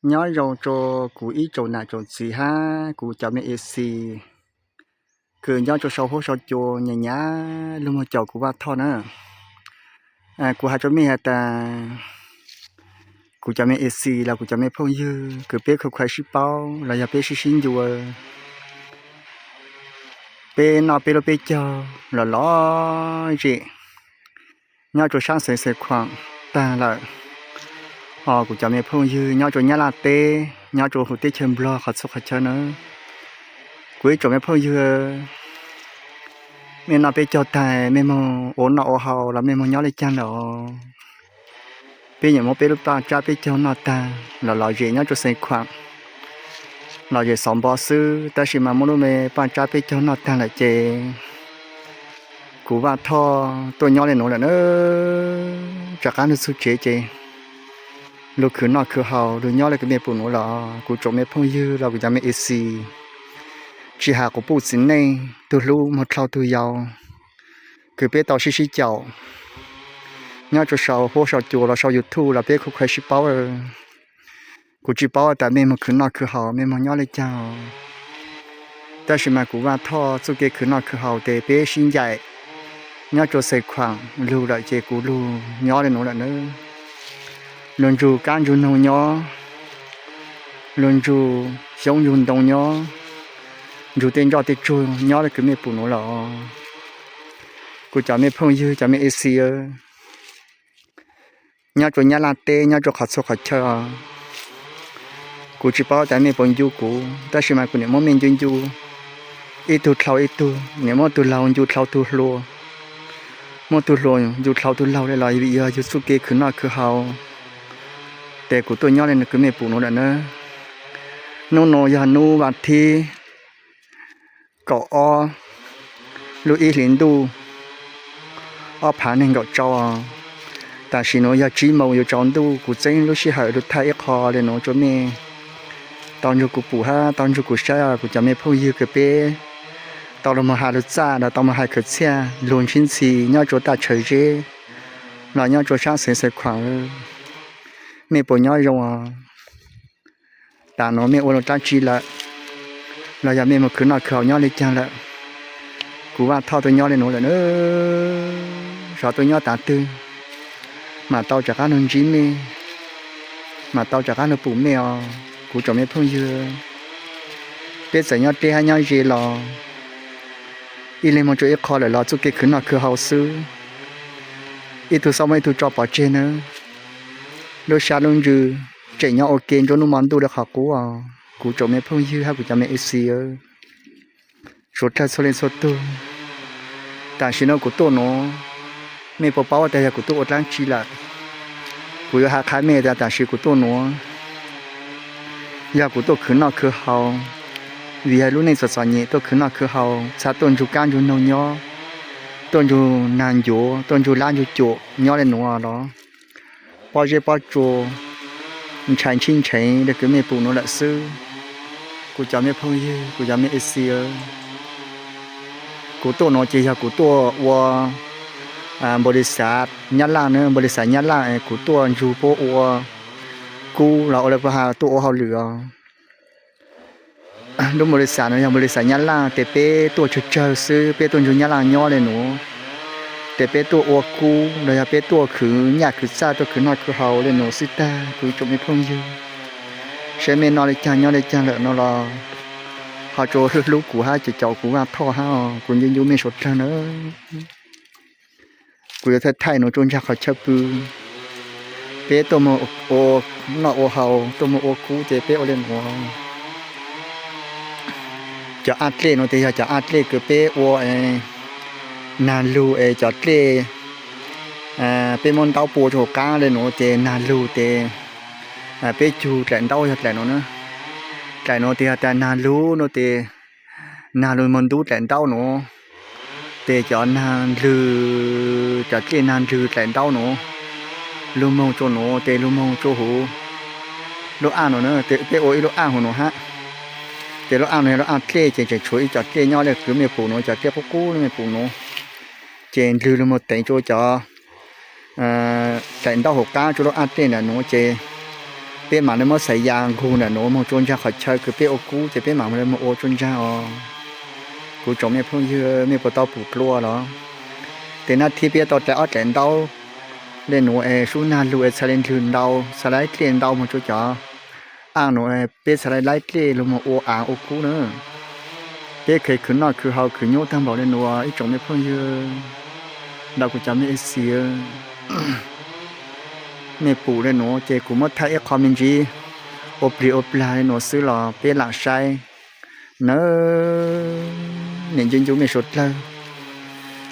Nyob zoo rua kuv ib tsoom nam tsoom txiv hab kuv cov me A C kws nyob rua sau huab sau cua nyam nyam lug moog caum kuv Vaaj Thoj na. Kuv has rua mej has tas kuv cov me A C los kuv cov me phooj ywg kws peb khuv khuav sib paub los yog peb sib sib ncua, peb noj peb lub peb caug los lom zem nyob rua saab xeev Xeev Khuam taag lawm. Kuv cov me phooj ywg nyob rua Nyab Laj teb, nyob rua huv teb chaws Nplog qhov txhua qhov chaw na, kuv ib tsoom me phooj ywg, mej noj peb caug taag mej moog ua noj ua haus los mej moog nyob le caag lawm. Peb nyam muab peb lub paaj tsab peb caug noj taag los lom zem nyob rua Xeev Khuam, lom zem xov npo xwb, tab sis mas muab lub me paaj tsab peb caug noj taag lawm ces kuv Vaaj Thoj tuaj nyob le nuav lawm na. Rov qaab lug txug tsev ces lug khwv noj khwv haus lug nyob le kws mej pum nuav los kuv tsoom me phooj ywg los kuv cov me A C, tsi has quas puj txiv neej tug hlub moog dlhau tug yau kws peb tau sib sib caum nyob rua sau huab sau cua los sau YouTube los peb khuv khuav sib paub. Kuv tsi paub tas mej moog khwv noj khwv haus mej moog nyob le caag, tab sis mas kuv Vaaj Thoj txuj kev khwv noj khwv haus tes peb sib ncaim nyob rua Xeev Khuam lug lawm ces kuv lug nyob le nuav lawm na. Lug nrug kab nrug noog nyob, lug nrug xyoob nrug ntoo nyob, nrug tej nroj tej tsuag nyob le kws mej pum nuav los kuv cov me phooj ywg cov me A C, nyob rua Nyab Laj teb nyob rua qhov txhua qhov chaw. Kuv tsi paub tas mej puas ncu kuv tab sis mas kuv niam muab mej ncu ncu, ib tug dlhau ib tug, niam muab tug laug ncu dlhau tug hluas, muab tug hluas ncu dlhau tug laug le los yog yug txuj kev khwv noj khwv haus tes kuv tuaj nyob le kws mej pum nuav lawm na. Nub nuav yog nub vas thib kaum ob lub ib hlis ntuj ob phav neeg nkaum rau. Tam sim nuav yog tsib moos yuav tsaus ntuj, kuv txeeb lub sij hawm lug thaij ib qho le nuav rua mej tau nrug kuv pum hab tau nrug kuv saib os kuv cov me phooj ywg kws peb tau lug moog has lug txaj los tau moog has khawv txhiaj lug ntsib ntxhi nyob rua taj tshawv zeb los nyob rua saab xeev Xeev Khuam, mej puas nyob zoo os? Tam nuav mej ua lug dlaab tsi lawm los yog mej moog khwv noj khwv haus nyob le caag lawm? Kuv Vaaj Thoj tuaj nyob le nuav lawm na, xyov tuaj nyob taag twg mam tau rov qaab lug ntsib mej, mam tau rov qaab lug pum mej os kuv tsoom me phooj ywg. Peb txawm nyob deb hab nyob ze los ib leeg moog rua ib qho lawm los txuj kev khwv noj khwv haus xwb, ib tug xob muab ib tug tso pov tseg nawb. Lub sab lub ntsws tseem nyob ua ke nruab nub mo ntuj le qhov qub os kuv tsoom me phooj ywg hab kuv cov me A C, suav dlawg txhua leej txhua tug. Tam sim nuav kuv tuaj nuav, mej puas paub tas yog kuv tuaj ua dlaab tsi lawm? Kuv yuav has qha mej tas tam sim kuv tuaj nuav yog kuv tuaj khwv noj khwv haus, vim yog lub neej txom txom nyem tuaj khwv noj khwv haus, txhad tuaj nrug kab nrug noog nyob, tuaj nrug naag ncuav, tuaj nrug lab nrug cuam nyob le nuav los pob zeb pob tsua ntshai ntshib ntshee le kws mej pum nuav lawm xwb. Kuv cov me phooj ywg, kuv cov me A C, kuv tuaj nuav ces yog kuv tuaj ua npaum li xav Nyab Laj na, npaum li xav Nyab Laj kuv tuaj nrug puab ua kub los ua le puab has tuaj ua hauj lwm os. Lub npaum li xav nuav yog npaum li xav Nyab Laj tes peb tuaj tsawg tsawg xwb, peb tuaj nrug Nyab Laj nyob le nuav tes peb tuaj ua kub los yog peb tuaj khwv nyaj khwv txaj tuaj khwv noj khwv haus le nuav xwb tag kuv tsoom me phooj ywg. Saib mej noj le caag nyob le caag lawm no los ho tsuas hlub hlub kuv hab caum caum kuv Vaaj Thoj hab os, kuv ncu ncu mej suav dlawg na. Kuv yuav thaij thaij nuav rua nraag qhov chaw pw. Peb tuaj moog ua noj ua haus, tuaj moog ua kub tes peb ua le nuav. Cov aj dlej nuav tes yog cov aj dlej kws peb ua naag lug es cov dlej peb muab ntaub pua rua huv qaab le nuav tes naag lug tes peb cug dlaim ntaub yog dlaim nuav na. Dlaim nuav tes yog tas naag lug nuav tes naag lug moog ntub dlaim ntaub nuav tes cov naag lwg, cov dlej naag lwg dlaim ntaub nuav lug moog rua nuav tes lug moog rua huv lub aj nuav na, peb ua ib lub aj huv nuav hab. Tes lub aj nuav yog lub aj dlej ces tseem tshuav ib co dlej nyob le kws mej pum nuav, cov dlej qub qub le mej pum nuav. Ces ntlwg lug moog teev rua cov dlaim ntaub huv qaab rua lub aj dlej ntawm nuav ces Peb mam li muab xaiv ya nqug ntawm nuav moog tsua ntsaag qhov chaw kws peb ua kub ces peb mam li moog ua tsua ntsaag os. Kuv tsoom mej phooj ywg, mej puas tau pum dlua los? Tes nab thib peb tau dlaim ob dlaim ntaub le nuav es sub nag lug es txhad le ndlwg ntau, txhad laib dlej ntau moog tsua cov aj nuav, peb txhad laib dlej lug moog ua aav ua kub na. Peb kheev khwv noj khwv haus khwv nyub tag npaum le nuav ib tsoom mej phooj ywg, nrog kuv cov mej ej xis. Mej pum le nuav ces kuv muab thaij ib qho me ntsis ua plig ua plag le nuav xwb los peb lam saib nawb. Niam ncu ncu mej suav dlawg,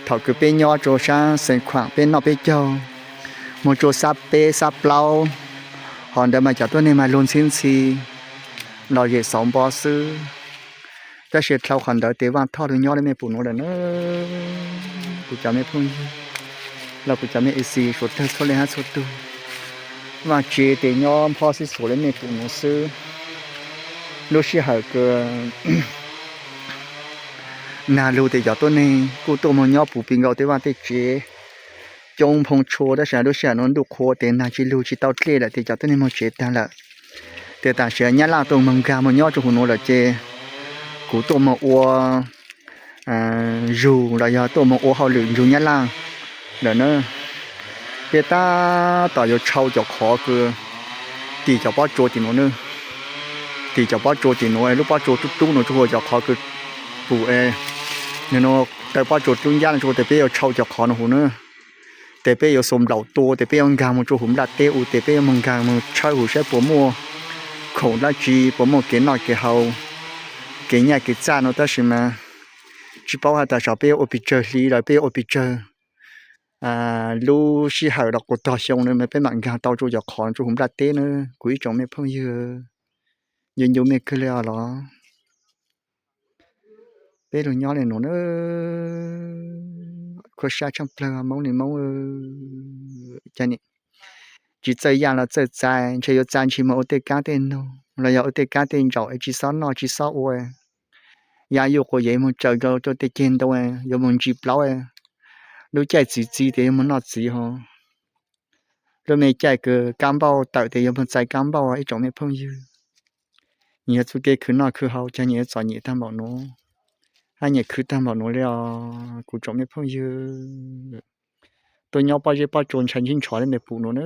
thaum kws peb nyob rua saab Xeev Khuam peb noj peb caug, moog tsua xab peb xab plaub, hov ntawd mas cov tuab neeg mas lug ntxhib ntxhi los zem xauv npo xwb. Tab sis dlhau qhov ntawd tes Vaaj Thoj lug nyob le mej pum nuav lawm na. Kuv cov mej phooj ywg los kuv cov mej ej xis suav dlawg txhua leej hab txhua tug, Vaaj Tse tes nyob nphob xib xuas le mej pum nuav xwb. Lub sij hawm kws nag lug tes cov tuab neeg kuj tuaj moog nyob puv pis nkaus tej vaaj tej tsev coob nphoo tshua, tab sis lub sij hawm nuav ntuj qhua tes nag tsi lug tsi tau dlej lawm tes cov tuab neeg moog tsev tag lawm. Tes tam sim Nyab Laj tuaj moog nkaag moog nyob rua huv nuav lawm ces kuv tuaj moog ua zug los yog tuaj moog ua hauj lwm nrug Nyab Laj lawm na. Peb tab tom yuav tshau cov qhov kws tim cov pob tsuas tim nuav na. Tim cov pob tsuas tim nuav, lub pob tsuas dub dub nuav tsuas huv cov qhov kws pum es, nwg nuav taw pob tsuas dub ncab nuav tsuas huv tes peb yuav tshau cov qhov nuav huv na. Tes peb yuav xuas nplaum tua tes peb yuav nkaag moog rua huv nplaj teb u tes peb yuav moog nkaag moog tshawb huv saib puas muaj khoom dlaab tsi, puas muaj kev noj kev haus, kev nyaj kev txaj nuav tab sis mas tsi paub has tas saib peb yuav ua pes tsawg hli los peb yuav ua pes tsawg lub sij hawm los quas tog xyoo na mas peb mam nkaag tau rua cov qhov rua huv nplaj teb na. Kuv ib tsoom mej phooj ywg, ncu ncu mej kawg le os los. Peb lug nyob le nuav na, khuab sab tshaaj plawg Moob le Moob. Cas tsi txawj yaj los txawj txais, ntshe yuav txais ntshis moog ua tej kaab tej noog los yog ua tej kaab tej ntsaum es tsi xob noj tsi xob ua. Yaj yuj quas yev moog tsaws rua tej ceg ntoo, yuav moog ntsis plaub. Lub caij txiv txiv tes yuav moog noj txiv hov. Lub me caij kws kaab npauj tawm tes yuav moog txais kaab npauj ib tsoom mej phooj ywg. Nyias yog txuj kev khwv noj khwv haus, cas nyias yuav txom nyem tag npaum nuav, hab nyias khwv tag npaum nuav le os kuv tsoom mej phooj ywg. Tuaj nyob pob zeb pob tsua ntshai ntsib ntshov le mej pum nuav na.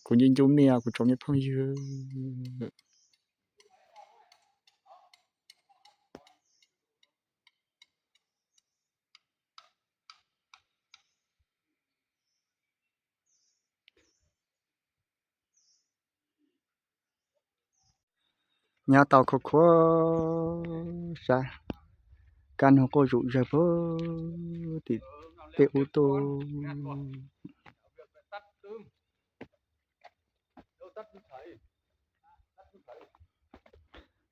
Kuv ncu ncu mej os kuv tsoom mej phooj ywg. Nyob tau khuab khuab sab, kab noog quaj zom zawg puag tim tej ub tuaj.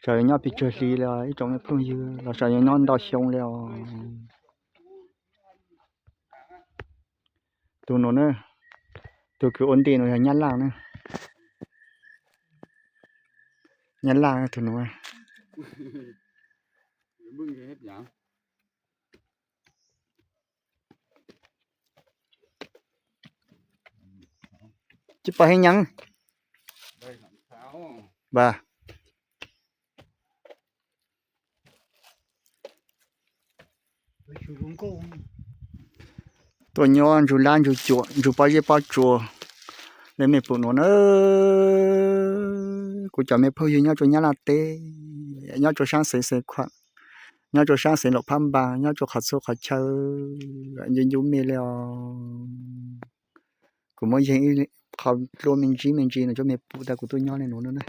Saib yuav nyob pes tsawg hli le os ib tsoom mej phooj ywg los saib yuav nyob ntau xyoo le os. Tug nuav na, tug kws ua ntej nuav yog Nyab Laj na. Nyab Laj tug nuav. Tsis pom heev nyees. Tuaj nyob ntsug lab ntsug cuam ntsug pob zeb pob tsuas le mej pum nuav na. Kuv cov mej phooj ywg nyob rua Nyab Laj teb, nyob rua saab xeev Xeev Khuam, nyob rua saab xeev Luam Phab Npas, nyob rua qhov txhua qhov chaw, ncu ncu mej le os. Kuv muab yeeg ib qho dlua me ntsis me ntsis no rua mej pum tas kuv tuaj nyob le nuav na.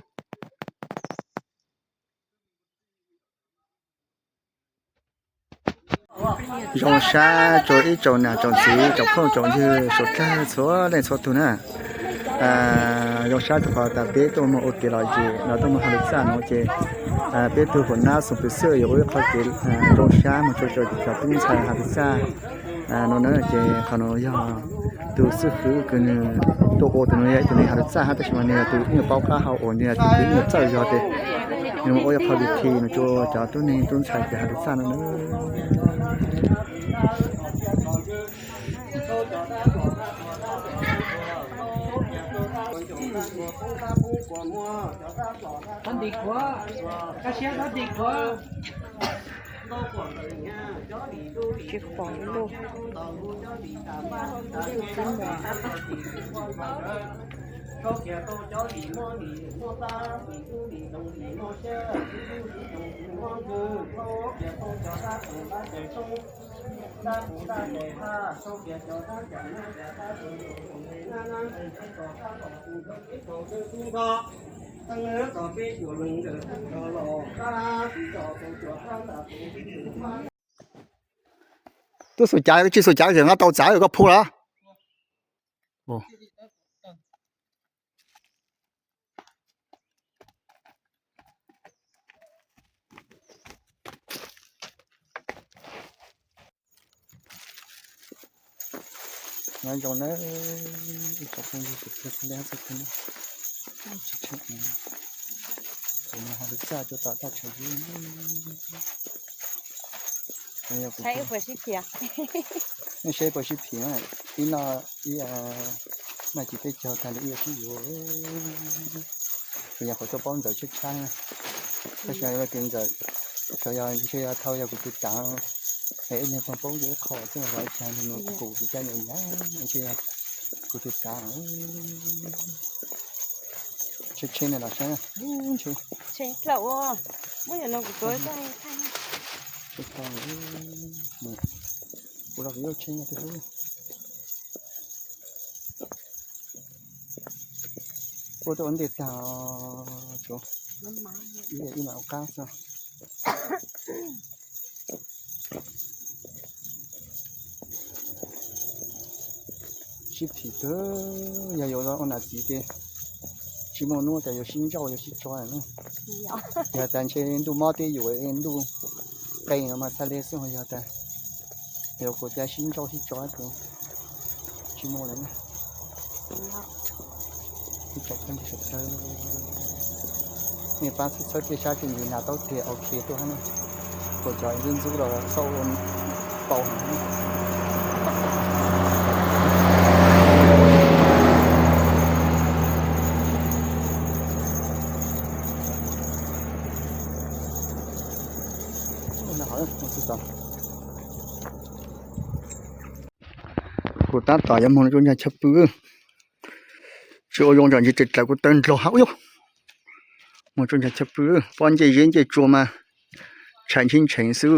Zoo sab rua ib tsoom nam tsoom txiv tsoom phooj tsoom ywg suav dlawg txhua leej txhua tug na. Zoo sab rua qhov tas peb tuaj moog ua kev lom zem los tuaj moog has lug txaj nuav ces peb tug huam nab Xoo Pwm Xwb yuav ua ib qho kev zoo sab moog rua rua cov tub ntxhais has lug txaj nuav na. Ces qhov nuav yog tug xib fwb kws nwg tuaj ua, tug nuav yog ib tug neeg has lug txaj hab tab sis mas nwg yog tug nyuaj paub qab hau uas nwg yog tug kws nyuaj txawj zog tes nwg moog ua ib qho video nuav rua cov tub neeg tub ntxhais kws has lug txaj nuav na. Tsis pom ib lub. Twb xu cav, twb tsis xu cav ces nqa tau txav koj phu lawm. Nyob zoo nawb ib tsoom phooj ywg kwv tij neej tsa, kuv no ho li txaj rau tom thaj tsam ywg. Nej saib puas sib phim na, ib no ib, noj tsis peb caug tag li ib sib yuav. Kuv yog qhov tuaj paub ntxawm tshab tshab, tab sis yog kws ntxawm, xyov yog ntshe yog thaum yog kuv tus tsav, es ib leeg pheej paub ntsis ib qho xwb los ib tag li no kuv kuv caj nws nyab ntshe yog kuv tus tsav. Tsheb tsheb ne los saib, tsheb, tsheb tau, kuv los kuv yuav tsheb no tus hlub. Ua tuaj ua ntej tag, tsuav ib ib mam ua qab xwb. Sib phim kawg, yog yuav ua nam txiv ces tsis muaj hnub tas yuav sib ntsauj yuav sib tso. Yog tas ntshe ntuj mob twb yuav ntuj qee no mas txhaj li xwb, yog tas yuav kuv tias sib ntsauj sib tso ces tsis muaj lawm. Nej pab txhawb txhawb pliaj sab tsis ntsis nas taub tiag ok tuaj hab na, kuv cov ntxub ntxub los xauj ua paus heev. Kuv tab tom yuav moog rua nraag chaw pw, tsis ua zoo tsam ntshe tes dlaws kuv tawg ndlog hab ub yog. Moog rua nraag chaw pw, pob ncej zeb ncej tsua mas tshai ntsheb ntsheev xwb.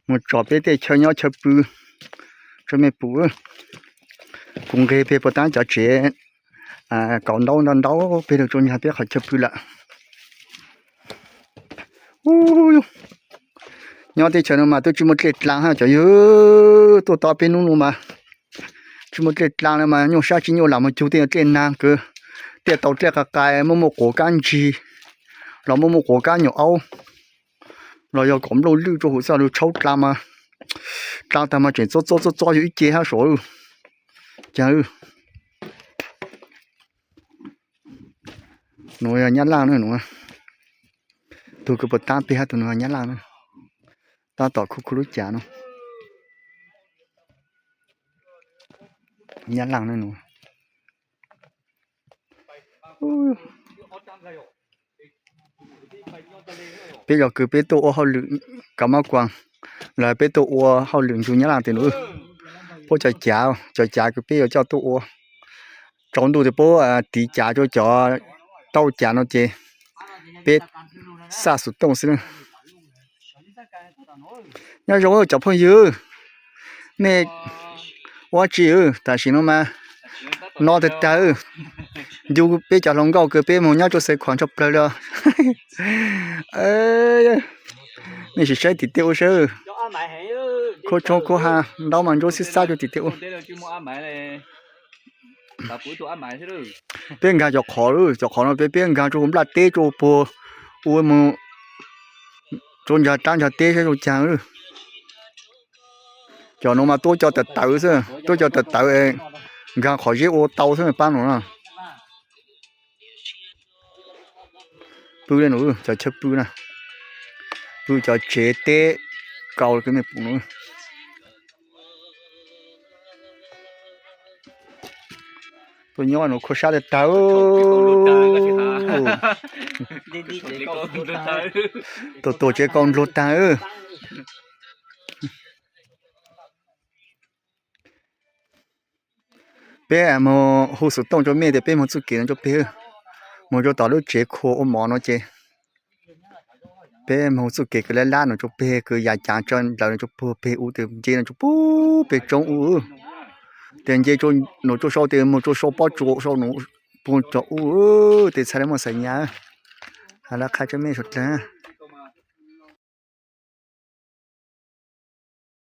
Mus tsom peb tej chaw nyob chaw pw tso mej pum. Kuv nqeg peg puas tab cov tsev kaus ntaub ntau ntau peg rau tso nraag peb qhov chaw pw lawm. Nyob teb chaws no mas twb tsis muaj dlej dlaa hab cov yawg, tuaj tau peb hnub no mas tsis muaj dlej dlaa no mas nyuaj sab tsis nyuaj lam mus cug tej dlej naag kawg, tej tau dlej qas qas muaj muaj quav kab ntsig los muaj muaj quav kab nyuam aub los yog kom nplauj lwj rua huv xwb, lug tshaub dlaa mas, dlaa tag mas tseem txob txob txob txob yug ib ce hab sav. Caag, nuav yog Nyab Laaj na, nuav tug kws puas tab peg hab tug nuav yog Nyab Laaj na, tab tom khuv khuv lub cav no. Nyab Laaj na nuav. Peb cov kws peb tuaj ua hauj lwm kav mab kuas, los peb tuaj ua hauj lwm ntsug Nyab Laaj tes nuav, puab cov cav, cov cav kws peb yuav coj tuaj ua, tsaus ntuj tes puab tiv cav rua cov tauj cav no ces peb xaj xus tooj xwb na. Nyob zoo cov phooj ywg, mej ua dlaab tsi? Tam sim no mas no tag tag, ncu peb cov hluas nkauj kws peb moog nyob rua Xaiv Khuam tshaj plawg le. Mej sim saib tim tej ua saib, khuab tshoob khuab ha, ntaub mas ntsuab xib xab rua tim tej ua. Peb nkaag cov qhov, cov qhov no peb, peb nkaag rua huv nplaj teb rua puag, ua moog rua nraag rab nraag teb saib zoo caag. Cov nuav mas tuab cov tawv tawv xwb, tuab cov tawv tawv, nkaag qhov zeb ua tau xwb paab nuav na. Pw le nuav, cov chaw pw na, Pw cov tsev teb kaus li mej pum no. Tuaj nyob no khuab sab tag tag. Tus tuam tsev kaus npluag tag. Peb moog hu xov tooj rua mej tias peb moog txuj kev no rua peg, moog rua tom lub tsev khua ua mov no ces peb moog hu txuj kev kws lab lab no rua peg, kws yam caav tsawv ntawd no rua puag peg ub, tes nce no rua puag peg tsoob ub, tes nce no rua sau, tes moog rua sau pob tsuas sau no puag tsoob ub, tes txhad le muaj xaiv nyab. Has lab qha tsab mej suav dlawg.